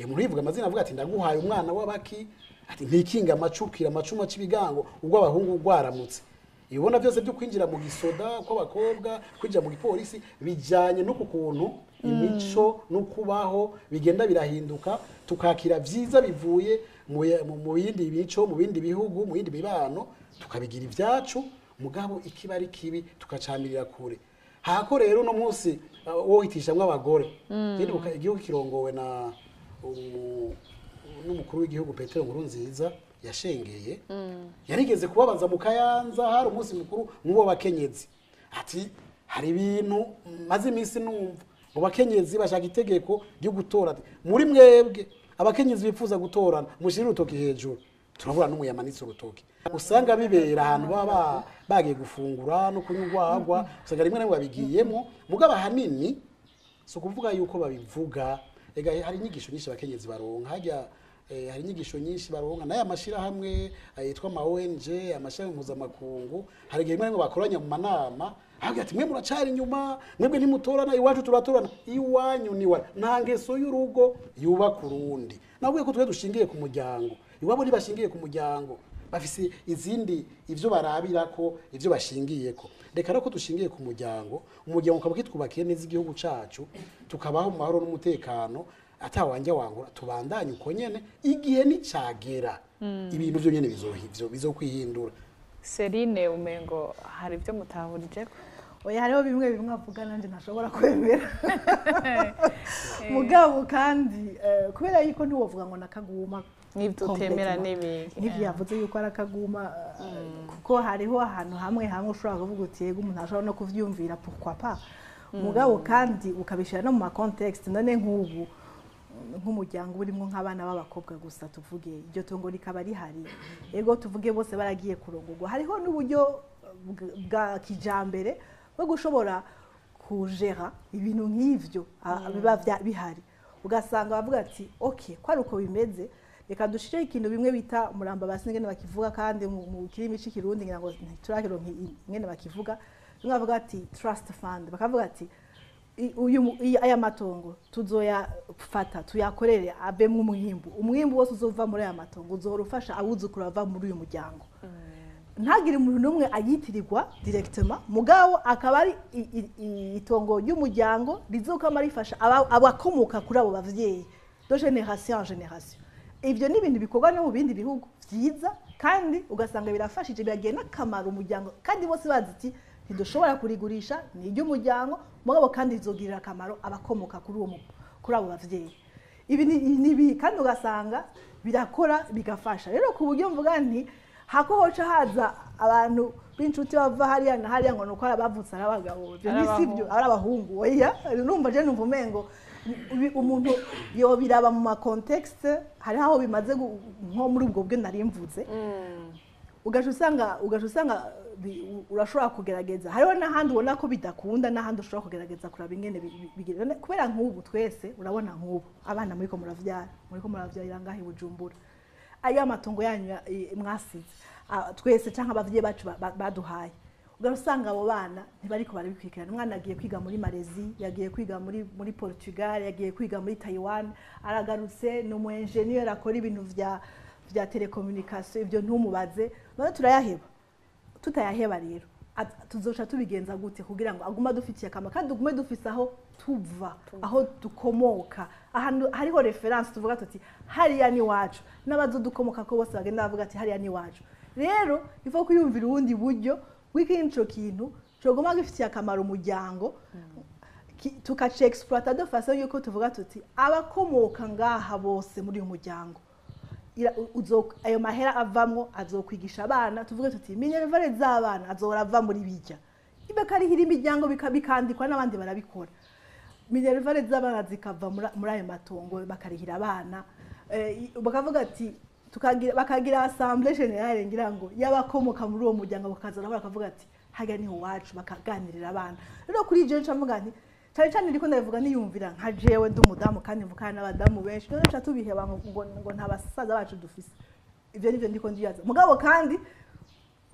Umuntu yivuga amazina, avuga ati: "Ndaguhaye umwana w'abaki", ati: "Ntikinga amacukira amacumu aca ibigango urw'abahungu rwaramutse." Ibona byose byo kwinjira mu gisoda kw'abakobwa, kwinjira mu gipolisi, bijyanye n'uku kuntu imico no kubaho bigenda birahinduka, tukakira byiza bivuye mu bindi mico, mu bindi bihugu, mu bindi mibano, tukabigira ibyacu, mugabo ikiba ari kibi tukacamirira kure. Hako rero uno munsi wohitishamwo abagore. Ndibuka igihugu kirongowe na n'umukuru w'igihugu Petero Nkurunziza yashengeye, yarigeze kubabaza mu Kayanza, hari umunsi mukuru nk'uwo bakenyezi, ati: "Hari ibintu maze iminsi numva ngo bakenyezi bashaka itegeko ryo gutora. Ati, muri mwebwe abakenyezi bifuza gutorana mushyire urutoki hejuru." Turabura n'umuyamanitse urutoki. Usanga bibera ahantu baba bagiye gufungura no kunywa urwagwa, usanga rimwe na rimwe babigiyemo, mugabo ahanini si ukuvuga yuko babivuga. Ega hari inyigisho nyinshi abakenyezi baronka hajya, hari inyigisho nyinshi baronka n'aya mashirahamwe yitwa ama ONG, amashirahamwe mpuzamakungu. Hari igihe rimwe na rimwe bakoranya mu manama, avuga ati: "Mwe muracari inyuma, mwebwe ntimutorana, iwacu turatorana." Iwanyu ni wa nta ngeso y'urugo yubaka urundi. Nabwiye ko twe dushingiye ku muryango, iwabo ntibashingiye ku muryango, bafise izindi ivyo barabirako, ivyo bashingiyeko. Reka rero ko dushingiye ku muryango, umuryango ukaba kitwubakiye neza igihugu cacu, tukabaho mu mahoro n'umutekano, atawanja wangura, tubandanye uko nyene. Igihe nicagera ibintu vyo nyene bizokwihindura. Serine, umengo hari ibyo mutahurijeko. Oya, hariho bimwe bimwe avuga nanjye ntashobora kwemera, mugabo kandi kubera yuko ntiwovuga ngo nakaguma. N'ibyo utemera Complètement. n'ibiki? N'ibyo yavuze yuko ari akaguma, kuko hariho ahantu hamwe hamwe ushobora kuvuga uti: "Yego, umuntu ashobora no kuvyumvira, pourquoi pas?" Mugabo kandi ukabishyira no mu ma contexte. None nk'ubu nk'umuryango urimo nk'abana b'abakobwa gusa, tuvuge iryo tongo rikaba rihari, yego tuvuge bose baragiye kurongorwa, hariho n'uburyo bwa kijambere bwo gushobora kujera ibintu nk'ivyo, biba bihari, ugasanga bavuga ati: "Ok, ko ari uko bimeze, reka dushireho ikintu bimwe bita muramba basi." Ingene bakivuga kandi mu kirimi c'ikirundi ngira ngo ntiturakironka ingene bakivuga. Bimwe bavuga ati trust fund, bakavuga ati: "Uyu aya matongo tuzoyafata tuyakorere avemwo umwimbu. Umwimbu wose uzova muri aya matongo uzohora ufasha abuzukuru bava muri uyu muryango, ntagire umuntu n'umwe ayitirirwa directement, mugabo akaba ari itongo ry'umuryango rizokama rifasha abakomoka kuri abo bavyeyi de génération en génération." Ivyo ni ibintu bikorwa no mu bindi bihugu vyiza, kandi ugasanga birafashije, biragiye n'akamaro umuryango, kandi bose bazi iti: "Ntidushobora kurigurisha, ni iry'umuryango, mugabo kandi rizogirira akamaro abakomoka kuri abo bavyeyi." Ibi ni ibi kandi ugasanga birakora, bigafasha. Rero ku buryo mvuga nti hako hoca haza abantu b'inshuti bava hariya na hariya ngo nuko abavutse ari abagabo, ibyo Ari ni sibyo, ari abahungu, oya. Numva je numva umengo umuntu yobiraba mu ma contexte. Hariho aho bimaze nko muri ubwo bwe nari mvuze, ugaca usanga urashobora kugerageza. Hariho n'ahandi ubona ko bidakunda, n'ahandi ushobora kugerageza kuraba ingene bigira. Kubera nk'ubu twese urabona nk'ubu abana muriko muravyarira ngaho i Bujumbura, ayo amatongo yanyu mwasize, twese canke abavyeyi bacu baduhaye, ugaca usanga abo bana ntibariko barabikurikirana. Umwana agiye kwiga muri Malaisie, yagiye kwiga muri Portugal, yagiye kwiga muri Taiwan, aragarutse ni umu engineer akora ibintu vya telecommunication, ibyo ntumubaze. None turayaheba? Tutayaheba rero, tuzoca tubigenza gute kugira ngo agume adufitiye akamaro kandi dugume dufise aho tuva, aho dukomoka, ahantu hariho référence, tuvuga tuti: "Hariya ni iwacu"? N'abazodukomoka ko bose bagenda bavuga ati: "Hariya ni iwacu." Rero ivo kwiyumvira ubundi buryo bw'ikindi, ico kintu coguma gifitiye akamaro umuryango. Tukaci exploiter de façon yuko tuvuga tuti abakomoka ngaha bose muri uyu muryango, ayo mahera avamwo azokwigisha abana. Tuvuge tuti minerval z'abana azora ava muri bijya, ibakarihira imiryango, bikandikwa n'abandi barabikora, minerval z'abana zikava muri ayo matongo, bakarihira abana. Bakavuga ati tukagira, bakagira assemblée générale, ngira ngo y'abakomoka muri uwo muryango, bakaza nabo bakavuga ati hajya niho wacu, bakaganirira abana. Rero kuri je nca mvuga nti cyane cyane ndiko ndabivuga niyumvira nka jewe ndi umudamu, kandi mvukana n'abadamu benshi. None nca tubiheba ngo nta basaza bacu dufise? Ivyo nivyo ndiko ndibaza. Mugabo kandi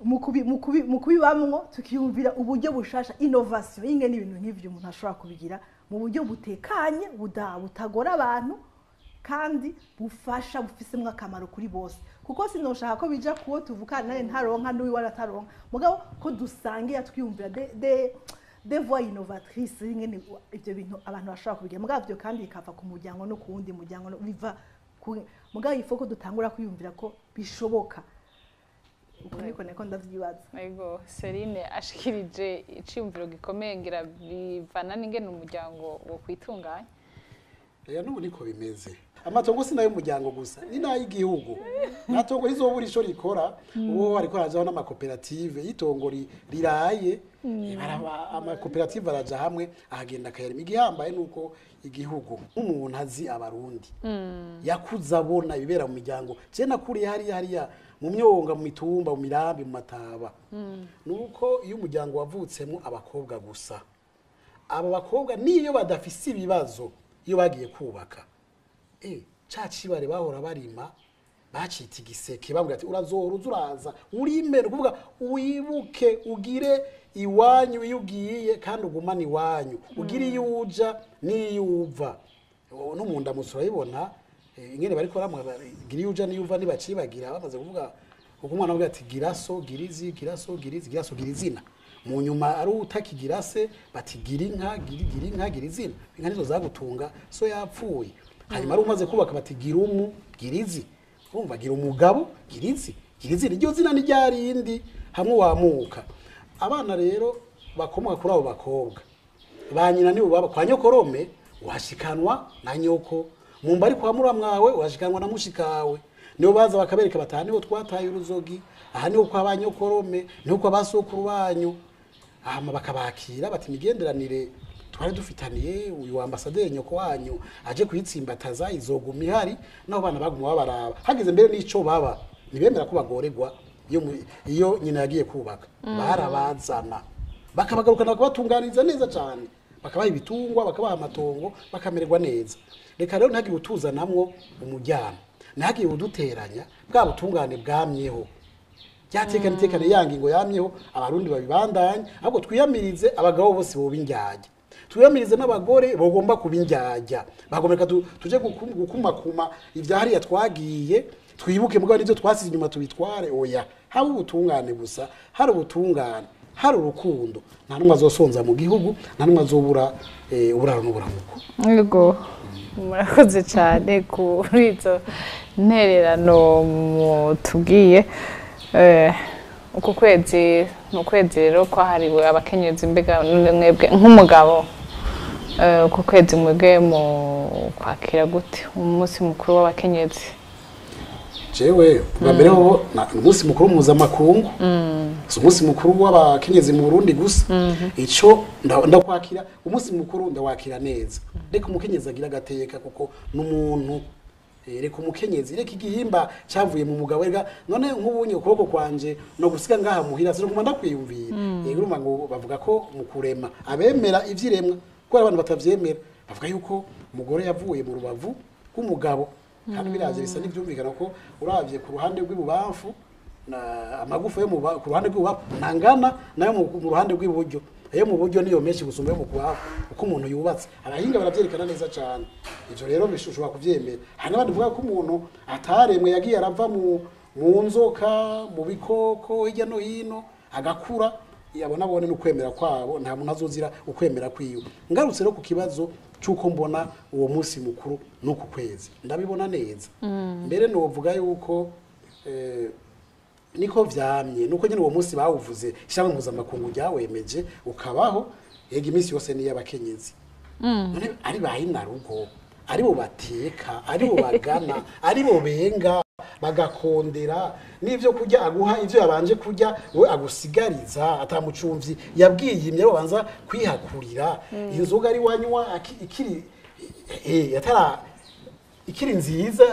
mu kubibamwo, tukiyumvira uburyo bushasha, innovation y'ingene ibintu nk'ivyo umuntu ashobora kubigira mu buryo butekanye, butagora abantu, kandi bufasha, bufisemwo akamaro kuri bose, kuko sinoshaka ko bija kuwo tuvukana nawe ntaronka n'uwiwe ataronka, mugabo ko dusangiye, twiyumvira de voies innovatrices y'ingene ivyo bintu abantu bashobora kubigira. Mugabo ivyo kandi bikava ku muryango no ku wundi muryango, biva ku mugabo il faut ko dutangura kwiyumvira ko bishoboka. Uko niko ndavyibaza. Ego, Serine ashikirije iciyumviro gikomeye, ngira bivana n'ingene umuryango wo kwitunganya. Rero n'ubu niko bimeze. Amatongo si nayo umuryango gusa, ni n'ay'igihugu. Nta tongo rizobura ico rikora. Uwo ariko arajaho n'amakoperative y'itongo riraye, amakoperative araja hamwe, ahagenda akayarima. Igihambaye nuko igihugu, nk'umuntu azi Abarundi, yakuze abona ibibera mu miryango, je nakuriye hariya mu myonga, mu mitumba, mu mirambi, mu mataba, nuko iyo umuryango wavutsemo abakobwa gusa, abo bakobwa niyo badafise ibibazo, iyo bagiye kubaka, ca cibare bahora barima bacita igiseke. Bavuga ati urazohora uza uraza urime, ni ukuvuga wibuke ugire iwanyu iyo ugiye, kandi ugumane iwanyu, ugire iyo uja n'iyo uva. No mu ndamutso urayibona, ingene bariko baramwa, gira iyo uja n'iyo uva, ntibacibagira. Bamaze kuvuga kuko umwana avuga ati gira so, gira izi, gira so, gira izi, gira so, gira izina. Mu nyuma ari utakigira se, bati gira inka, gira inka, gira izina, inka nizo zagutunga so yapfuye. Hanyuma ari umaze kubaka, bati gira umu, gira izi, urumva, gira umugabo, gira izi, gira izina. Iryo zina ni rya rindi hamwe wamuka. Abana rero bakomoka kuri abo bakobwa, ba nyina nibo baba kwa nyokorome, uhashikanwa na nyoko mumba, ari kwa muramwawe uhashikanwa na mushikawe. Nibo baza bakabereka bati aha niho twataye uruzogi, aha niho kwa ba nyokorome, niho kwa basokuru banyu. Hama bakabakira bati imigenderanire twari dufitaniye uyu ambasaderi nyoko wanyu aje kuyitsimbataza, izoguma ihari. Naho bana baguma babaraba, hageze mbere n'ico baba ntibemera ko bagorerwa. Iyo nyina yagiye kubaka, barabazana, bakabagarukana, bakabatunganiriza neza cyane, bakabaha ibitungwa, bakabaha amatongo, bakamererwa neza. Reka rero ntihagire utuzanamwo umujyano, ntihagire uduteranya. Bwa butungane bwamyeho, ryatekane itekane, ya ngingo yamyeho, Abarundi babibandanye. Ahubwo twiyamirize abagabo bose boba indyarya, twiyamirize n'abagore bagomba kuba indyarya. Bagomeka tuje gukumakuma ibya hariya twagiye, twibuke mugabo n'ibyo twasize inyuma tubitware. Oya, haba ubutungane gusa. Hari ubutungane, hari urukundo, nta n'umwe azosonza mu gihugu, nta n'umwe azobura uburaro n'uburamuko. Yego, murakoze cyane kuri izo ntererano mutubwiye. Uku kwezi ni ukwezi rero kwahariwe abakenyezi. Mbega mwebwe nk'umugabo, uku kwezi mwebwe mu kwakira gute umunsi mukuru w'abakenyezi? Jewe bwa mbere ho ni umunsi mukuru mpuzamakungu, si umunsi mukuru w'abakenyezi mu Burundi gusa. Ico ndakwakira umunsi mukuru, ndawakira neza. Reka umukenyezi agira agateka, kuko n'umuntu. Reka umukenyezi, reka igihimba cyavuye mu mugabo. Reka none nk'ubunye ukuboko kwanje no gusiga ngaha muhira, sinoguma ndakwiyumvira? Urumva ngo bavuga ko mu kurema, abemera ivy'iremwa, kuko abantu batavyemera bavuga yuko umugore yavuye mu rubavu rw'umugabo, kandi biravye bisa n'ivyumvikana ko uravye ku ruhande rw'ibubamfu na amagufa yo ku ruhande rw'ibubamfu ntangana nayo mu ruhande rw'iburyo. Ayo mu buryo niyo menshi gusumba ayo mu kubamfu uko umuntu yubatse. Abahinga baravyerekana neza cane. Ivyo rero bishobora kuvyemera. Hari n'abandi bavuga ko umuntu ataremwe, yagiye arava mu nzoka, mu bikoko hirya no hino, agakura. Yabona bone n'ukwemera kwabo, nta muntu azozira ukwemera kwiwe. Ngarutse rero ku kibazo cy'uko mbona uwo munsi mukuru n'uku kwezi, ndabibona neza. Mbere novuga yuko niko vyamye, nuko nyine uwo munsi bawuvuze, ishyirahamwe mpuzamakungu ryawemeje ukabaho. Ega iminsi yose ni iy'abakenyezi. None ari bahinarugo, aribo bateka, aribo bagana, aribo benga, bagakondera n'ivyo kurya aguha, ivyo yabanje kurya we agusigariza, atamucumvyi yabwiye imye babanza kwihakurira. Inzoga ari wanywa ikiri yatara ikiri nziza,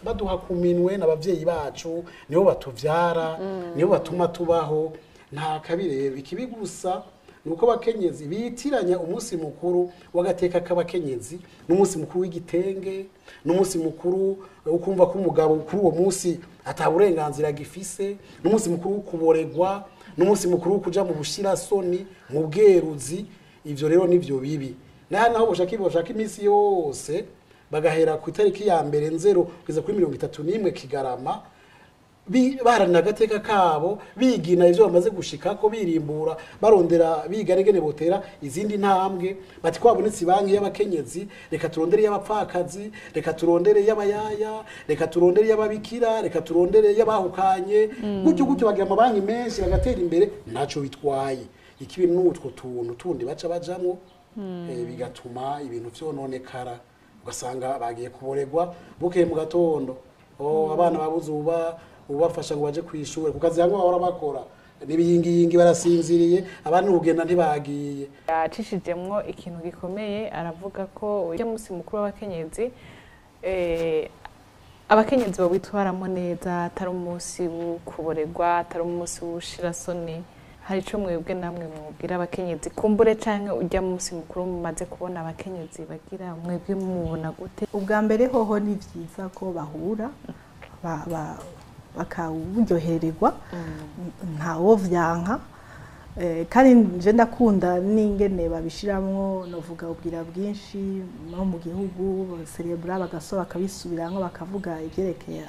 baduha kuminwe n'abavyeyi bacu, nibo batuvyara, nibo batuma tubaho. Nta kabireba ikibi gusa nuko bakenyezi bitiranya umunsi mukuru w'agateka k'abakenyezi n'umunsi mukuru w'igitenge n'umunsi mukuru ukumva ko umugabo kuri uwo munsi ataburenganzira gifise, n'umunsi mukuru w'ukuboregwa, n'umunsi mukuru w'ukuja mu bushirasoni, mu bweruzi. Ivyo rero nivyo bibi. Naho boshaka iminsi yose bagahera ku itariki ya 1 nzero kugeza kuri 31 Kigarama, baharanira agateka kabo, bigina ivyo bamaze gushikako, birimbura, barondera, biga n'ingene botera izindi ntambwe. Bati kwabonetse banki y'abakenyezi, reka turondere y'abapfakazi, reka turondere y'abayaya, reka turondere y'ababikira, reka turondere y'abahukanye, gutyo gutyo bagira amabanki menshi bagatera imbere, ntaco bitwaye. Ikibi n'utwo tuntu tundi baca bajamwo, bigatuma ibintu vyononekara, ugasanga bagiye kuboregwa bukeye mu gatondo. Abana babuze ubafasha ngo baje kwishure ku kazi yango bahora bakora n'ibiyingiyingi, barasinziriye, abandi ugenda ntibagiye. Yacishijemwo ikintu gikomeye, aravuga ko uyu munsi mukuru w'abakenyezi, abakenyezi bawitwaramo neza, atari umunsi w'ukuboregwa, atari umunsi w'ubushirasoni. Hari ico mwebwe namwe mubwira abakenyezi kumbure, canke ujya munsi mukuru mumaze kubona abakenyezi bagira, mwebwe mubona gute? Ubwa mbere hoho ni vyiza ko bahura bakawuryohererwa, ntawo vyanka. Kandi nje ndakunda n'ingene babishiramwo, novuga ubwira bwinshi no mu gihugu celebra, bagasoba bakabisubiramwo, bakavuga ivyerekeye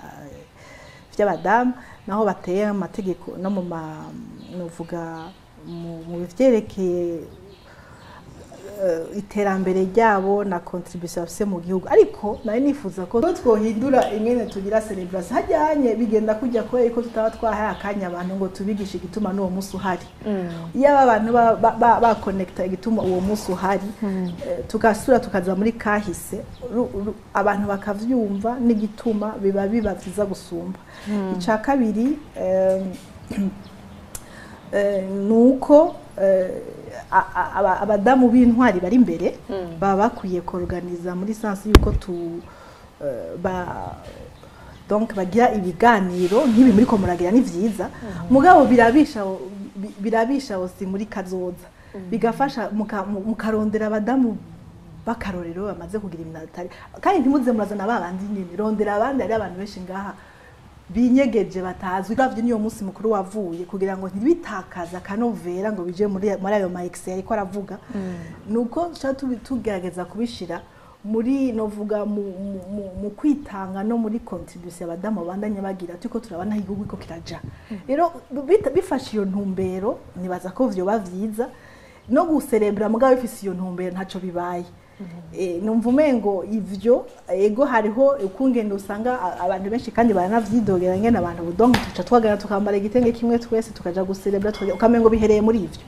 vy'abadamu, naho bateye amategeko no mu novuga mu vyerekeye iterambere ryabo na contribution bafise mu gihugu. Ariko nari nifuza ko twohindura ingene tugira celebration hajyanye, bigenda kujya kubera ko tutaba twahaye akanya abantu ngo tubigishe igituma n'uwo munsi uhari. Iyo abantu bakonekta igituma uwo munsi uhari, tugasura tukaza muri kahise, abantu bakavyumva n'igituma, biba vyiza gusumba. Ica kabiri nuko abadamu b'intwari bari imbere baba bakwiye kuorganiza muri sense yuko donc bagira ibiganiro nk'ibi muri ko muragira ni vyiza, mugabo birabisha osi muri kazoza, bigafasha mukarondera abadamu bakarorero bamaze kugira iminatari. Kandi ntimuze murazana babandi nyine, rondera abandi, ari abantu benshi ngaha binyegeje batazwi. Bavye niyo munsi mukuru wavuye kugira ngo ntibitakaza kanovera ngo bije muri ayo ma Excel ariko aravuga. Nuko tugerageza kubishira muri novuga mu kwitanga no muri contribution abadamu bandanye bagira, tuko turabana igihugu ko kiraja. Rero bifasha iyo ntumbero, nibaza ko vyoba vyiza no guserebra mugabo bifise iyo ntumbero ntaco bibaye. Numva umengo ivyo ego hariho ukungenda usanga abantu benshi kandi baranavyidogera ngene abantu budongo tuca twagana tukambara igitenge kimwe twese tukaja guserebra, ukamengo bihereye muri ivyo.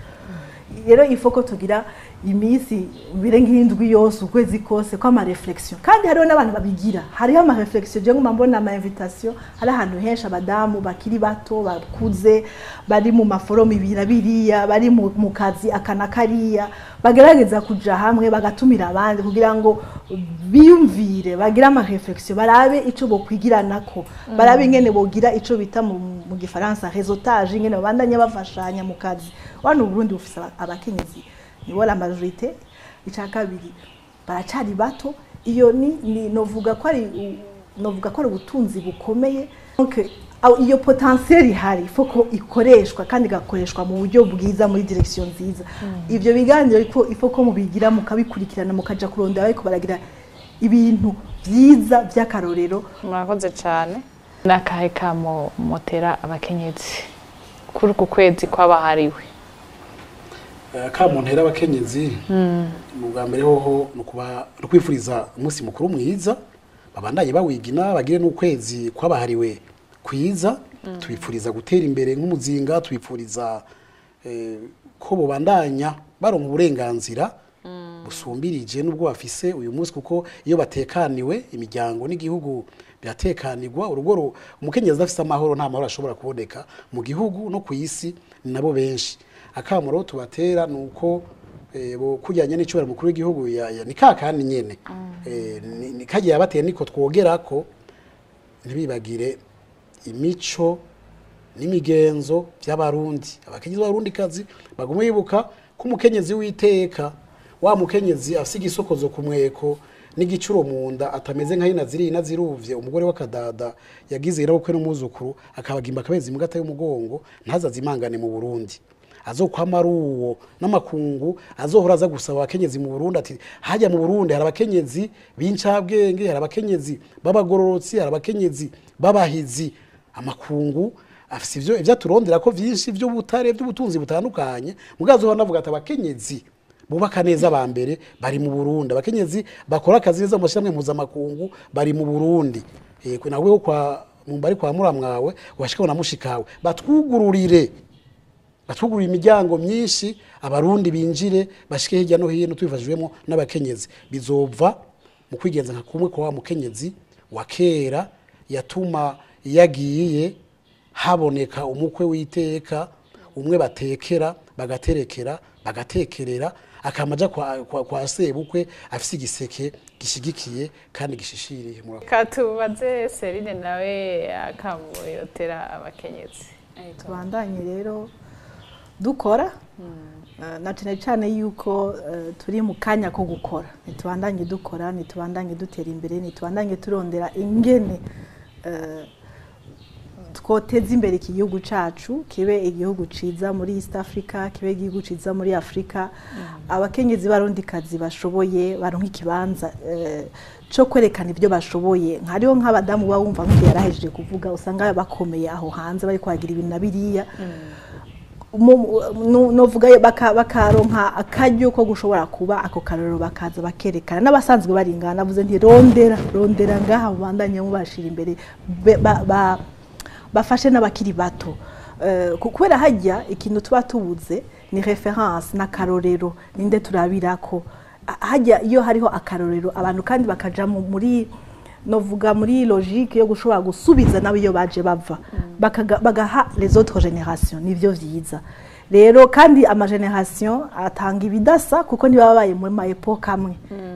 Rero ifoko tugira imisi birenga indwi yose, ukwezi kose kwa ama reflexion. Kandi hariho n'abantu babigira, hariho ama reflexion, je nguma mbona ama invitation, hari ahantu henshi abadamu bakiri bato bakuze bari mu maforomo ibira biriya, bari mu kazi akana kariya, bagerageza kuja hamwe bagatumira abandi kugira ngo biyumvire, bagira ama reflexion, barabe ico bokwigiranako, barabe ingene bogira ico bita mu gifaransa réseautage, ingene babandanya bafashanya mu kazi. Wano Burundi bufise abakenyezi nibo la majorité, ica kabiri baracari bato, iyo ni novuga ko ari ubutunzi bukomeye. Donc iyo potentiel ihari faut ko ikoreshwa kandi igakoreshwa mu buryo bwiza muri direction nziza. Ivyo biganiro ifo ko mubigira mukabikurikirana, mukaja kurondera ariko baragira ibintu vyiza vy'akarorero. Murakoze cyane. Nakahe kamo motera abakenyezi kuri ku kwezi kwabahariwe? Kamo ntera abakenyezi mu bwa mbere hoho no kwifuriza umunsi mukuru mwiza, babandaye bawigina, bagire n'ukwezi kwabahariwe kwiza. Tubifuriza gutera imbere nk'umuzinga, tubifuriza ko bobandanya baronka uburenganzira Busumbirije nubwo bafise uyu munsi, kuko iyo batekaniwe imiryango n'igihugu biratekanirwa. Urugo umukenyezi afise amahoro, nta mahoro ashobora kuboneka mu gihugu no ku isi. Ni nabo benshi. Akamaro tubatera nuko kujyanye n'icubahiro mukuru w'igihugu ni kakandi nyene, ni kagiye yabateye, niko twogerako. Ntibibagire imico n'imigenzo by'Abarundi. Abakenyezi b'Abarundi kazi bagume bibuka ko umukenyezi w'iteka, wa mukenyezi afise igisokozo ku mweko n'igicuro mu nda, atameze nka hina ziri ina ziruvye, umugore w'akadada yagize irabukwe n'umwuzukuru akabagimba akabezi mu gata y'umugongo, ntazazimangane mu Burundi. Azokwama ari uwo n'amakungu azohora aza gusaba abakenyezi mu Burundi, ati hajya mu Burundi hari abakenyezi b'incabwenge, hari abakenyezi b'abagororotsi, hari abakenyezi b'abahizi. Amakungu afise ivyo aturondera ko vyinshi vy'ubutare, vy'ubutunzi butandukanye, mugazo navuga ati abakenyezi bubaka neza ba mbere bari mu Burundi, abakenyezi bakora akazi neza mu mashirahamwe mpuzamakungu bari mu Burundi. Nawe kwa mumbari kwa muramwawe washika na mushikawe, batwugururire imiryango myinshi, Abarundi binjire bashike hirya no hino tubifashijwemo n'abakenyezi. Bizova mu kwigenza nka kumwe kwa wa mukenyezi wa kera yatuma yagiye haboneka umukwe w'iteka, umwe batekera bagaterekera bagatekerera, akamaja kwa sebukwe afise igiseke gishigikiye kandi gishishiriye. Katubaze Serine nawe akamuyotera abakenyezi. Tubandanye rero dukora, na cyane cyane yuko turi mu kanya ko gukora. Nitubandanye dukora, nitubandanye dutera imbere, nitubandanye turondera ingene twoteza imbere iki gihugu cacu, kibe igihugu ciza muri East Africa, kibe igihugu ciza muri Afrika. Abakenyezi barundikazi bashoboye baronka ikibanza cyo kwerekana ibyo bashoboye. Hariho nk'abadamu bawumva nk'uko yarahejeje kuvuga, usanga bakomeye aho hanze bari kwagira ibintu na biriya, novuga bakaronka akaryo ko gushobora kuba ako karorero, bakaza bakerekana n'abasanzwe baringana. Navuze nti rondera ngaha mubandanye mubashira imbere, bafashe n'abakiri bato, kubera hajya ikintu tuba tubuze ni reference n'akarorero, ninde turabirako. Hajya iyo hariho akarorero abantu kandi bakaja muri novuga muri logique yo gushobora gusubiza nabo iyo baje bava, bagaha les autres générations, nivyo vyiza rero. Kandi ama génération atanga ibidasa kuko ntibabaye muri ma époque amwe.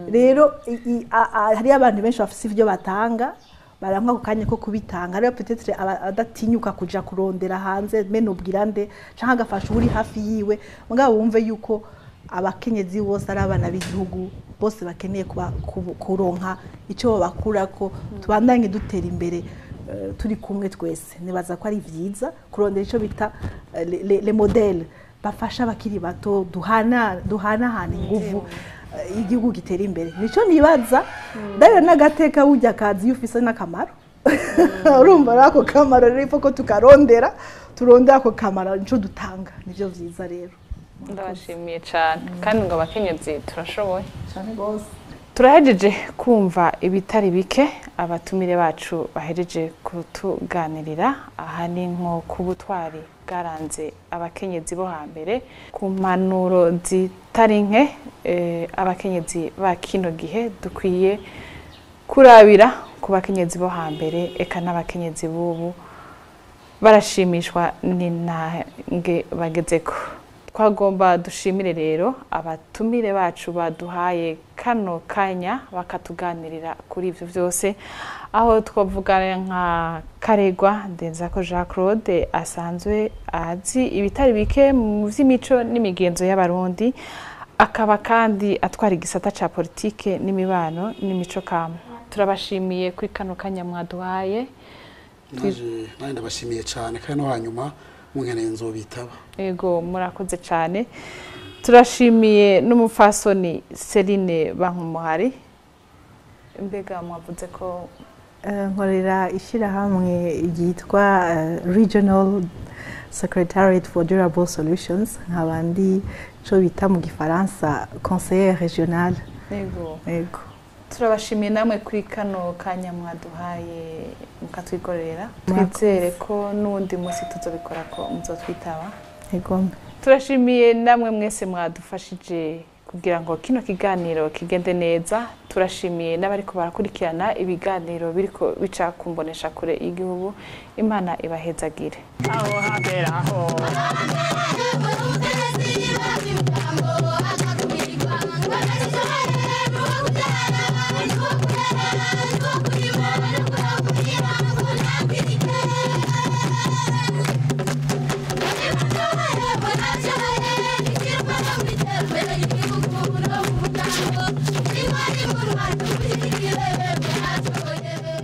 Rero hari abantu benshi bafise ivyo batanga, baranka kukanya ko kubitanga. Rero peut-être adatinyuka kuja kurondera hanze menubwira nde canke agafasha uri hafi yiwe, mugabo wumve yuko abakenyezi bose ari abana b'igihugu, bose bakeneye kuronka icyo bakurako. Tubandanye dutera imbere turi kumwe twese. Nibaza ko ari vyiza kurondera ico bita les modèles bafasha abakiri bato, duhanahana inguvu, igihugu gitera imbere. Nico nibaza dayo n'agateka burya kazi iyo ufise n'akamaro. Urumva ako kamaro rero ifo ko tukarondera, turondera ako kamaro nico dutanga, nivyo vyiza rero. Ndabashimiye cyane kandi ngo abakenyezi turashoboye cyane gose. Turahejeje kumva ibitari bike abatumire bacu bahejeje kutuganirira. Aha ni nko ku butwari bwaranze abakenyezi bo hambere, ku mpanuro zitari nke abakenyezi ba kino gihe dukwiye kurabira ku bakenyezi bo hambere, eka n'abakenyezi b'ubu barashimishwa n'intange bagezeko. Twagomba dushimire rero abatumire bacu baduhaye kano kanya bakatuganirira kuri ivyo vyose, aho twavugana nka Karegwa Ndenzako Jean Claude asanzwe azi ibitari bike mu vy'imico n'imigenzo y'Abarundi, akaba kandi atwara igisata ca politike n'imibano n'imico kama. Turabashimiye kuri kano kanya mwaduhaye. Naje ndabashimiye cyane kandi no hanyuma munkeneye nzobitaba. Ego, murakoze cyane. Turashimiye n'umupfasoni Celine Bankumuhari. Mbega mwavuze ko nkorera ishyirahamwe ryitwa Regional Secretariat for Durable Solutions, nkabandi cyo bita mu gifaransa conseiller régional. Ego. Ego. Turabashimiye namwe kuri kano kanya mwaduhaye mukatwikorera. Twizere ko n'undi munsi tuzobikora ko muzotwitaba. Ego. Turashimiye namwe mwese mwadufashije Kugira ngo kino kiganiro kigende neza, turashimiye n'abariko barakurikirana ibiganiro biriko bica ku mboneshakure y'igihugu. Imana ibahezagire. Aho hambere aho.